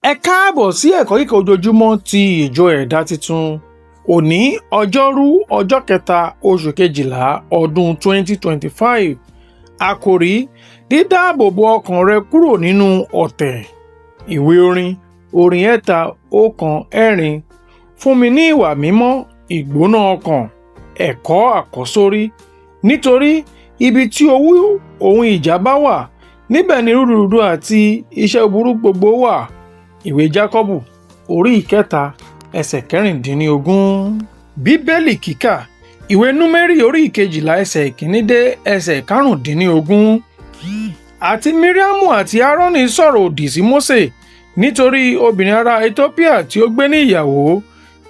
Ẹ káàbọ̀ sí ẹ̀kọ́ kíkà ojoojúmọ́ ti ìjọ Ẹ̀dá Titun. Òní Ọjọ́rú ọjọ́ kẹta oṣù kejìlá ọdún 2025. Àkòrí: dídáàbòbò ọkàn rẹ kúrò nínú ọ̀tẹ̀. Ìwé orin, orin 314. Fún mi ní ìwà mímọ́, ìgbóná ọkàn, ẹ̀kọ́ àkọ́sórí. Nítorí ibi tí owú ohun ìjà bá wà, níbẹ̀ ni rúdurùdu àti iṣẹ́ búburú gbogbo wà. Ìwé Jákọ́bù, orí ìkẹta, ẹsẹ̀ 16. Bíbélì kíkà: Ìwé Númérì orí ìkejìlá, ẹsẹ̀ ìkíní dé ẹsẹ̀ 15. Àti Míríámù àti Áárónì sọ̀rọ̀ òdì sí Mósè nítorí obìnrin ará Etiópíà tí ó gbé ní ìyàwó,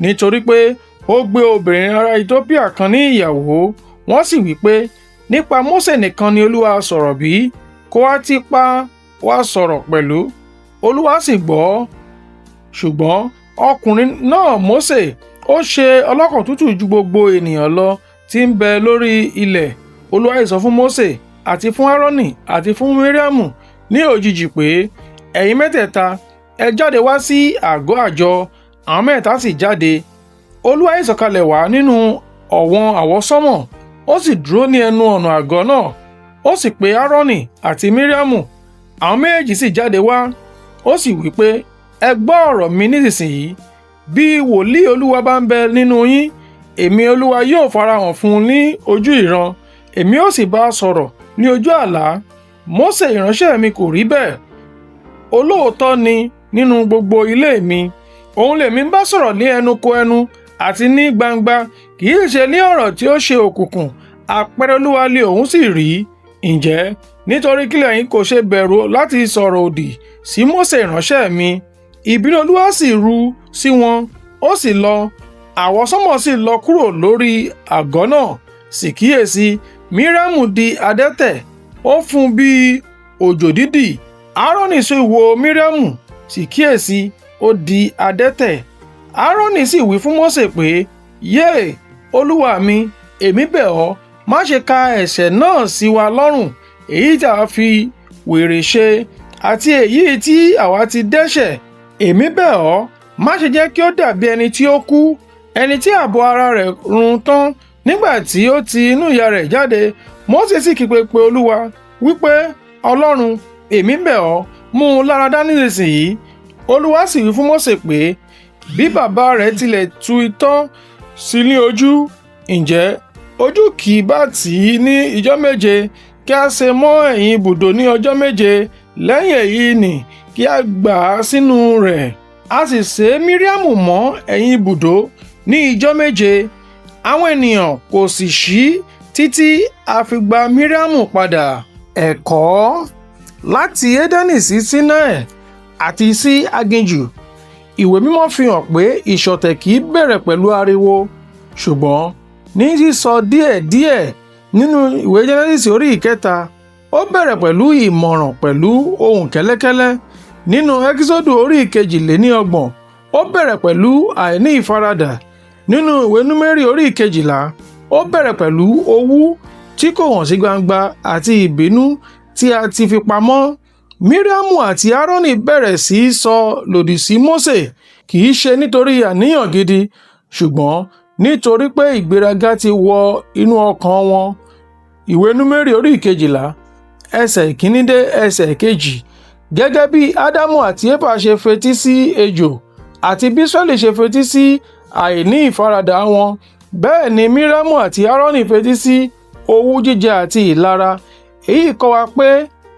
nítorí pé ó gbé obìnrin ará Etiópíà kan ní ìyàwó. Wọ́n sì wí pé, nípa Mósè nìkan ni Olúwa sọ̀rọ̀ bí? Kò ha ti pa wá sọ̀rọ̀ pẹ̀lú? Olúwa sì gbọ́. Ṣùgbọ́n ọkùnrin náà Mósè, ó ṣe ọlọ́kàn tútù ju gbogbo ènìyàn lọ tí ń bẹ lórí ilẹ̀. Olúwa sì sọ fún Mósè àti fún Áárónì àti fún Míríámù ní òjijì pé, ẹ̀yin mẹ́tẹ̀ẹ̀ta, ẹ jáde wá sí àgọ́ àjọ. Àwọn mẹ́tẹ̀ẹ̀ta sì jáde. Olúwa sì sọ̀kalẹ̀ wá nínú ọ̀wọ̀n àwọsánmọ̀, ó sì dúró ní ẹnu ọ̀nà àgọ́ náà. Ó sì pe Áárónì àti Míríámù. Àwọn méjèèjì sì jáde wá. Ó sì wí pé, ẹ gbọ́ ọ̀rọ̀ mi nísinsìnyí. Bí wòlíì Olúwa bá ń bẹ nínú yín, èmi Olúwa yóò farahàn fún un ní ojú ìran, èmi ó sì bá a sọ̀rọ̀ ní ojú àlá. Mósè ìránṣẹ́ mi kò rí bẹ́ẹ̀. Olóòótọ́ ni nínú gbogbo ilé mi. Òun lèmi ń bá sọ̀rọ̀ ní ẹnu kò ẹnu àti ní gbangba, kì í ṣe ní ọ̀rọ̀ tí ó ṣe òkùnkùn. Àpẹẹrẹ Olúwa li òun sì rí. Ǹjẹ́ nítorí kí lẹ̀yin kò ṣe bẹ̀rù láti sọ̀rọ̀ òdì sí Mósè ìránṣẹ́ mi? Ìbínú Olúwa sì ru sí wọn, ó sì lọ. Àwọsánmọ̀ sì lọ kúrò lórí àgọ́ náà. Sì kíyèsi, Míríámù di adẹ́tẹ̀, ó fún bí òjò dídì. Áárónì sì wo Míríámù, sì kíyèsi, ó di adẹ́tẹ̀. Áárónì sì wí fún Mósè pé, yé, Olúwa mi, èmi bẹ̀ ọ́, má ṣe ka ẹ̀ṣẹ̀ náà sí wa lọ́rùn, èyí tí àwa fi wèrè ṣe, àti èyí tí àwa ti dẹ́ṣẹ̀. Èmi bẹ̀ ọ́, má ṣe jẹ́ kí ó dàbí ẹni tí ó kú, ẹni tí ààbò ara rẹ̀ run tán nígbà tí ó ti inú ìyá rẹ̀ jáde. Mósè sì kígbe pé Olúwa, wípé, Ọlọ́run, èmi bẹ̀ ọ́, mú un láradá nísinsìnyí. Olúwa sì wí fún Mósè pé, bí bàbá rẹ̀ tilẹ̀ tu itọ́ sí ní ojú, ǹjẹ́ ojú kì í bá tì í ní ijọ́ méje, kí a ṣe mọ́ ẹ̀yìn ibùdó ní ọjọ́ méje, lẹ́yìn èyí ni kí a gbà á sínú rẹ̀. A sì sé Míríámù mọ́ ẹ̀yìn ibùdó ní ijọ́ méje. Àwọn ènìyàn kò sì ṣí títí a fi gba Míríámù padà. Ẹ̀kọ́ láti Édẹ́nì sí Sínáì àti sí aginjù. Ìwé mímọ́ fi hàn pé ìṣọ̀tẹ̀ kì í bẹ̀rẹ̀ pẹ̀lú ariwo, ṣùgbọ́n ní sísọ díẹ̀díẹ̀. Nínú ìwé Jẹ́nẹ́sísì orí ìkẹta, ó bẹ̀rẹ̀ pẹ̀lú ìmọ̀ràn pẹ̀lú ohùn kẹ́lẹ́kẹ́lẹ́. Nínú Ẹ́kísódù orí 32, ó bẹ̀rẹ̀ pẹ̀lú àìní ìfaradà. Nínú ìwé Númérì orí ìkejìlá, ó bẹ̀rẹ̀ pẹ̀lú owú tí kò hàn sí gbangba àti ìbínú tí a ti fi pamọ́. Míríámù àti Áárónì bẹ̀rẹ̀ sí í sọ lòdì sí Mósè, kì í ṣe nítorí àníyàn gidi, ṣùgbọ́n nítorí pé ìgbéraga ti wọ inú ọkàn wọn. Ìwé Númérì orí ìkejìlá, ẹsẹ̀ ìkíní dé ẹsẹ̀ kejì. Gẹ́gẹ́ bí Ádámù àti Éfà ṣe fetí sí ejò, àti bí Ísírẹ́lì ṣe fetí sí àìní ìfaradà wọn, bẹ́ẹ̀ ni Míríámù àti Áárónì fetí sí owú jíjẹ àti ìlara. Èyí kọ́ wa pé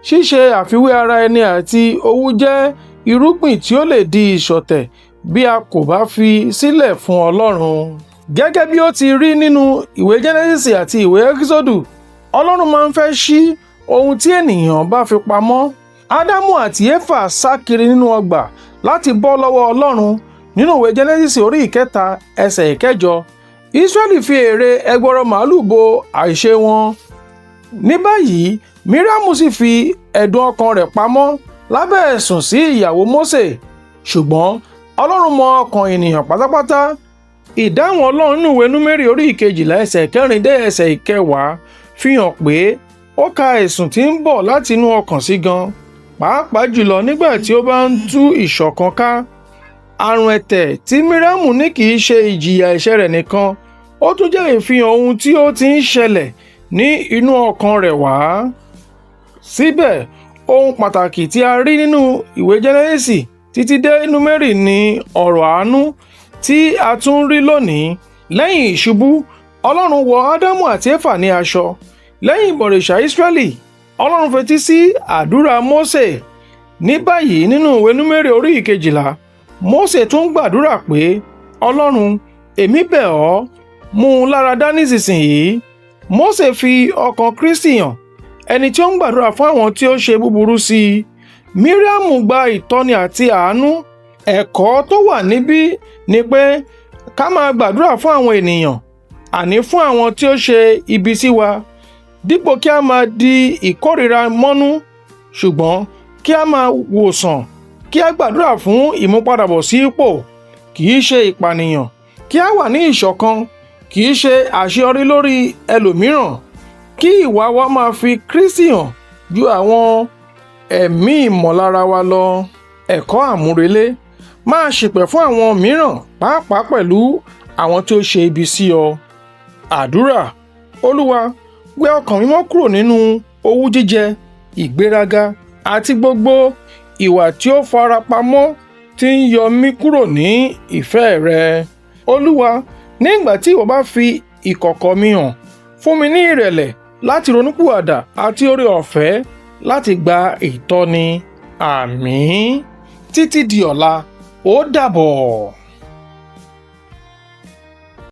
ṣíṣe àfiwé ara ẹni àti owú jẹ́ irúgbìn tí ó lè di ìṣọ̀tẹ̀ bí a kò bá fi sílẹ̀ fún Ọlọ́run. Gẹ́gẹ́ bí ó ti rí nínú ìwé Jẹ́nẹ́sísì àti ìwé Ẹ́kísódù, Ọlọ́run máa ń fẹ́ ṣí ohun tí ènìyàn bá fi pamọ́. Ádámù àti Éfà sá kiri nínú ọgbà láti bọ́ lọ́wọ́ Ọlọ́run nínú ìwé Jẹ́nẹ́sísì orí ìkẹta, ẹsẹ̀ ìkẹjọ. Ísírẹ́lì fi ère ẹgbọrọ màálù bo àìṣe wọn. Ní báyìí, Míríámù sì fi ẹ̀dùn ọkàn rẹ̀ pamọ́ lábẹ́ ẹ̀sùn sí ìyàwó Mósè. Ṣùgbọ́n Ọlọ́run mọ ọkàn ènìyàn pátápátá. Ìdáhùn Ọlọ́run nínú ìwé Númérì orí ìkejìlá, ẹsẹ̀ kẹrin dé ẹsẹ̀ ìkẹwàá fi hàn pé ó ka ẹ̀sùn tí ń bọ̀ láti inú ọkàn sí gan. pàápàá jùlọ nígbà tí ó bá ń tú ìṣọ̀kan ká. Àrùn ẹ̀tẹ̀ tí Míríámù ní kì í ṣe ìjìyà ẹ̀ṣẹ̀ rẹ̀ nìkan, ó tún jẹ́ ìfihàn ohun tí ó ti ń ṣẹlẹ̀ ní inú ọkàn rẹ̀ wá. Síbẹ̀, ohun pàtàkì tí a rí nínú ìwé Jẹ́nẹ́sísì títí dé Númérì ni ọ̀rọ̀ àánú tí a tún rí lónìí. Lẹ́yìn ìṣubú, Ọlọ́run wọ Ádámù àti Éfà ní aṣọ. Lẹ́yìn ìbọ̀rìṣà Ísírẹ́lì, Ọlọ́run fetí sí àdúrà Mósè. Ní báyìí nínú ìwé Númérì orí 12, Mósè tún gbàdúrà pé, Ọlọ́run, èmi bẹ̀ ọ́, mú un lára dá nísinsìnyí. Mósè fi ọkàn Kristi hàn, ẹni tí ó ń gbàdúrà fún àwọn tí ó ṣe búburú sí i. Míríámù gba ìtọ́ni àti àánú. Ẹ̀kọ́ tó wà níbí ni pé ká máa gbàdúrà fún àwọn ènìyàn, àní fún àwọn tí ó ṣe ibi sí wa, dípò kí a máa di ìkórìíra mọ́nú, ṣùgbọ́n kí a máa wòsàn, kí a gbàdúrà fún ìmúpadàbọ̀sípò, kì í ṣe ìpànìyàn, kí a wà ní ìṣọ̀kan, kì í ṣe àṣeyọrí lórí ẹlòmíràn, kí ìwà wa máa fi Kristi hàn ju àwọn ẹ̀mí ìmọ̀lára wa lọ. Ẹ̀kọ́ àmúrelé: máa ṣìpẹ̀ fún àwọn mìíràn, pàápàá pẹ̀lú àwọn tí ó ṣe ibi sí ọ. Àdúrà: Olúwa, wẹ ọkàn mi mọ́ kúrò nínú owú jíjẹ, ìgbéraga àti gbogbo ìwà tí ó farapamọ́ tí ń yọ mí kúrò ní ìfẹ́ rẹ. Olúwa, ní ìgbà tí ìwọ bá fi ìkọ̀kọ̀ mi hàn, fún mi ní ìrẹ̀lẹ̀ láti ronúpìwàdà àti oore ọ̀fẹ́ láti gba ìtọ́ni. Àmín. Títí di ọ̀la, ó dàbọ̀.